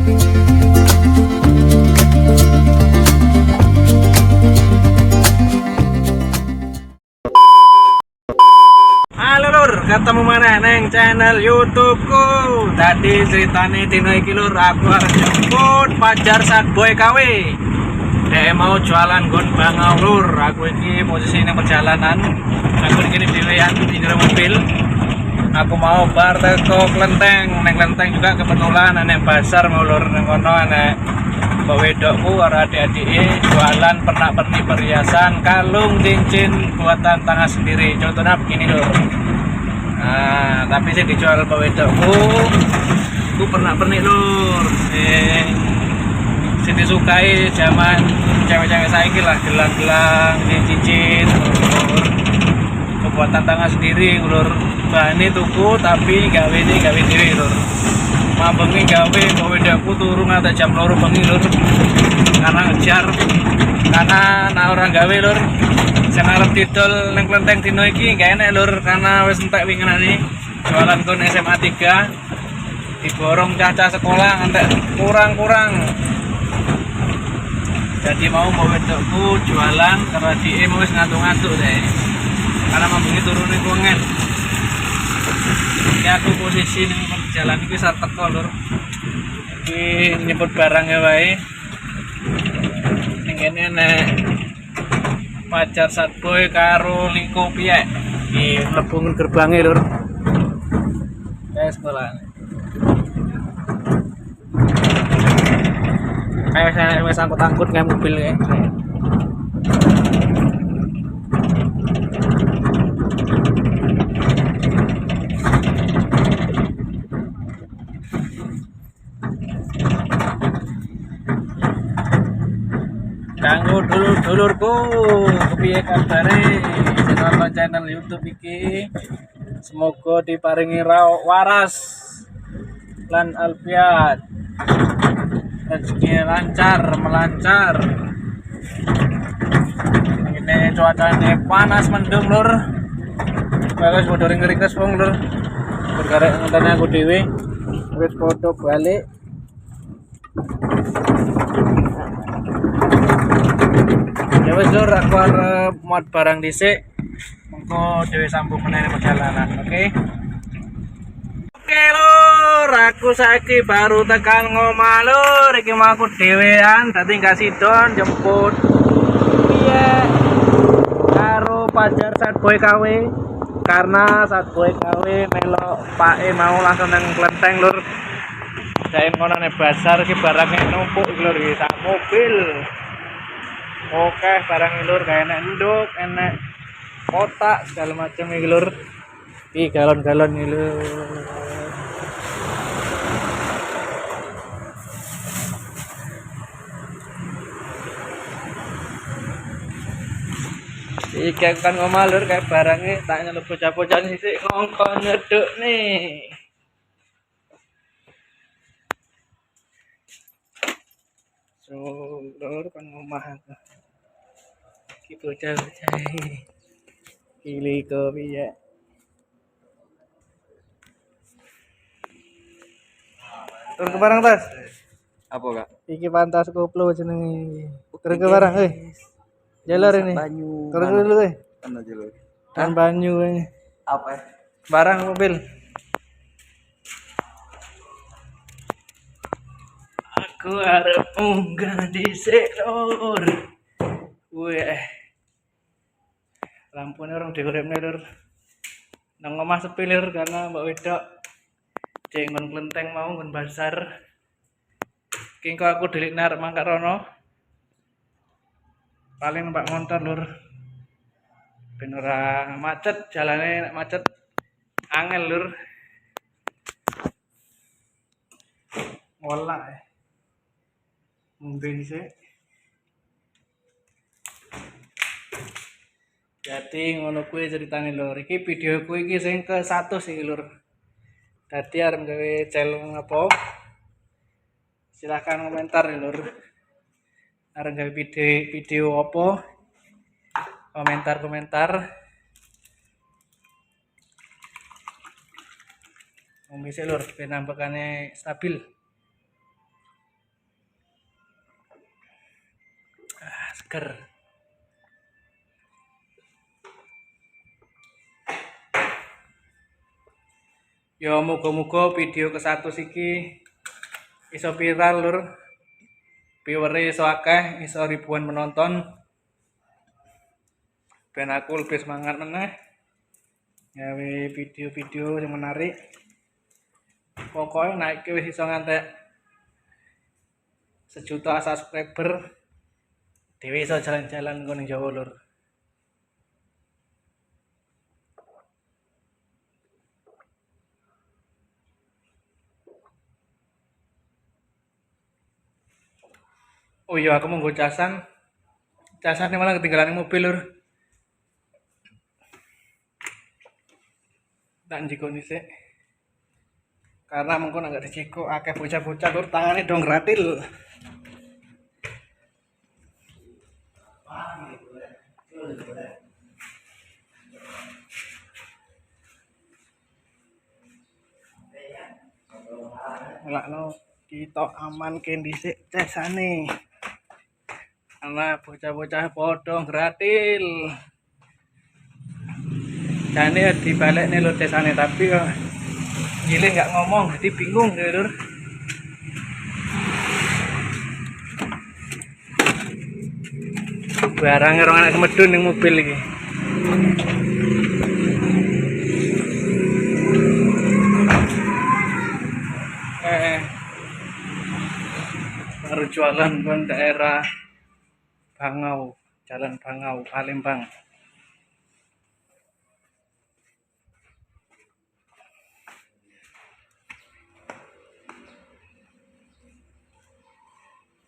Halo lur, ketemu mana neng channel YouTubeku. Tadi ceritane dino iki lur, aku arep jemput Fajar Sadboy KW. Dia mau jualan gon bangau lur. Aku iki posisi neng perjalanan. Aku iki dhewean di jero mobil. Aku mau bar teko Klenteng, neng Klenteng juga kebetulan enek pasar mau lur, neng kono enek mbak wedokku karo adik-adike jualan pernak-pernik perhiasan, kalung, cincin buatan tangan sendiri. Contohnya begini lur. Nah, tapi sing dijual mbak wedokku ku pernak-pernik lur. Sing sing disukai zaman cewek-cewek saiki lah, gelang-gelang, cincin lur. Pembuatan tangan sendiri lur. Bahane tuku tapi gawe ini gawe dhewe lur. Mambengi gawe mbak wedokku turu nganti jam 2 bengi lur. Karena ngejar, karena nek ora gawe lur, sing arep didol ning Klenteng dino iki gak enek lur, karena wis entek winginane jualan kon SMA 3 diborong cah-cah sekolah ngantek kurang-kurang. Jadi mau mbak wedokku jualan karena dia mau wis ngantuk-ngantuk deh, karena mambengi turune kuwengen. Iki aku posisi ning perjalanan iki wis teko lur. Iki nyebut barangnya wae. Ning kene nek Fajar Sadboy karo Liko Piyek. Iki mlebu gerbange lur. Kayak sekolah. Kayak wis wis angkut-angkut kayak mobil kayak. Kanggo dulur-dulurku, kepiye kabare sing nonton channel YouTube iki? Semoga diparingi waras lan alfiat. Rezeki lancar, melancar. Ini cuacanya panas mendung lur. Wis padha ringkes wong lur. Berkarek ngenteni aku dhewe. Wis padha balik. Ya wis lur, aku arep muat barang dhisik. Mengko dhewe sambung meneh perjalanan, oke? Oke lur, aku saiki baru tekan ngomah lur. Iki mau aku dhewean, dadi gak sidon jemput. Piye? Karo Fajar Sadboy KW. Karena Sadboy KW melok Pake mau langsung nang Klenteng lur. Dae ngono nek pasar iki barangnya numpuk iki lur, iki sak mobil. Oke, barang lur, kayak enek enduk, enek kotak segala macam iki lur. Iki galon-galon iki lur. Iki aku kan ngomah lur, kayak barangnya tak nyeluk bocah-bocah sisik ngongkon ngeduk nih. So, lur kan ngomah aku. Iki bocah-bocah iki. Iki piye? Turun ke barang tas. Apa kak? Iki pantas koplo jenenge. Turun ke barang, eh. Jalur ini. Banyu. Turun dulu, eh. Mana jalur? Dan banyu eh. Apa ya? Barang mobil. Aku arep munggah dhisik lur. Wih. Lampune orang diuripne lur. Nang omah sepi lur karena mbak wedok cek nggon Klenteng mau nggon pasar. Ki engko aku delikne arep mangkat rono. Paling numpak motor lur. Ben ora macet jalane, nek macet angel lur. Ngolah eh. Ngombe dhisik. Jadi ngono kuwi ceritane lur. Iki videoku iki sing ke-100 iki lur. Dadi arep gawe channel apa? Silahkan komentar ya lur. Arep gawe video, video apa? Komentar-komentar. Ngombe sik lur ben ambekane stabil. Seger. Ya muga-muga video ke-100 iki iso viral lur. Viewer-e iso akeh, iso ribuan penonton. Ben aku lebih semangat meneh gawe video-video yang menarik. Pokoknya naik wis iso ngantek 1 juta subscriber, dhewe iso jalan-jalan nggo ning Jawa lur. Oh iya, aku mau nggo casan. Casane malah ketinggalan ning mobil lur. Tak njikok dhisik. Karena mengko nek gak dijikok akeh bocah-bocah lur tangane dong gratil. Ngelakno kita aman ke dhisik casane. Karena bocah-bocah podong gratil. Jane dibalekne lho desane, tapi kok nyilih nggak ngomong, jadi bingung ya lur. Barangnya orang anak medun ning mobil iki. Baru jualan kon daerah Bangau, Jalan Bangau, Palembang.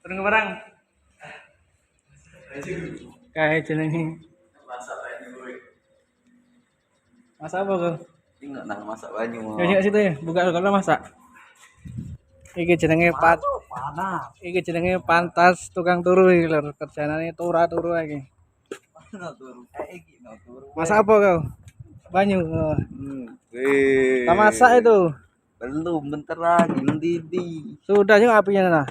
Turun ke barang. Kayak jenenge. Masak banyu gue. Masak apa kok? Ini nggak nang masak banyu. Ya, situ ya, buka kalau masak. Iki jenenge pat. Panas. Iki jenenge pantas tukang turu iki lho, kerjaane turu-turu iki. Mana turu? Iki no turu. Masak apa kau? Banyu. Weh. Tak masak itu. Belum, bentar lagi mendidih. Sudah juga apinya nah.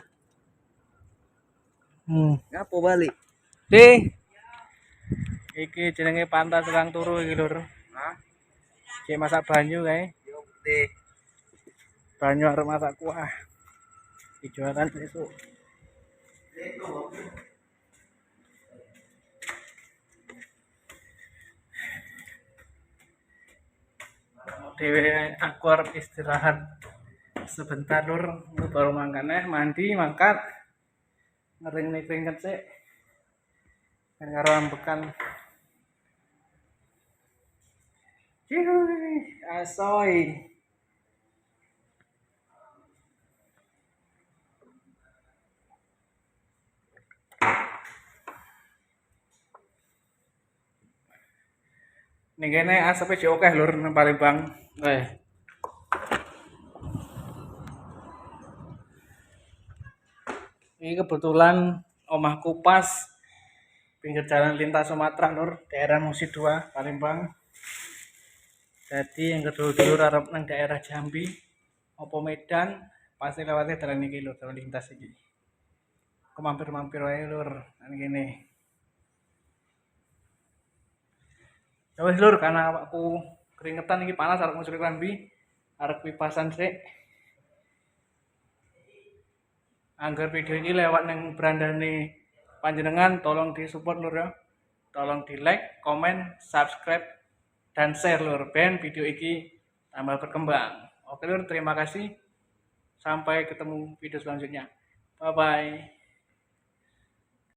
Ngapo balik? Di. Iki jenenge pantas tukang turu iki lur. Hah? Iki masak banyu kae. Yo deh. Banyu arep masak kuah. Dijualan besok. Dewe aku arep istirahat sebentar lur, baru makan mandi, mangkat. Ngering keringet sik. Ben karo ambekan. Cihuy, asoy. Ning kene asepe jek akeh lur nang Palembang. Ini kebetulan omahku pas pinggir jalan lintas Sumatera lur, daerah Musi 2 Palembang. Jadi yang kedua-dulur arep nang daerah Jambi opo Medan pasti lewatnya dalan iki lur, dalan lintas iki. Aku mampir-mampir wae lur nang kene. Ya wis lur, karena awakku keringetan iki panas arep ngucuri klambi, arep kipasan sik. Angger video ini lewat nang berandane panjenengan, tolong disupport lur ya. Tolong di like, komen, subscribe, dan share lur, ben video iki tambah berkembang. Oke lur, terima kasih. Sampai ketemu video selanjutnya. Bye bye.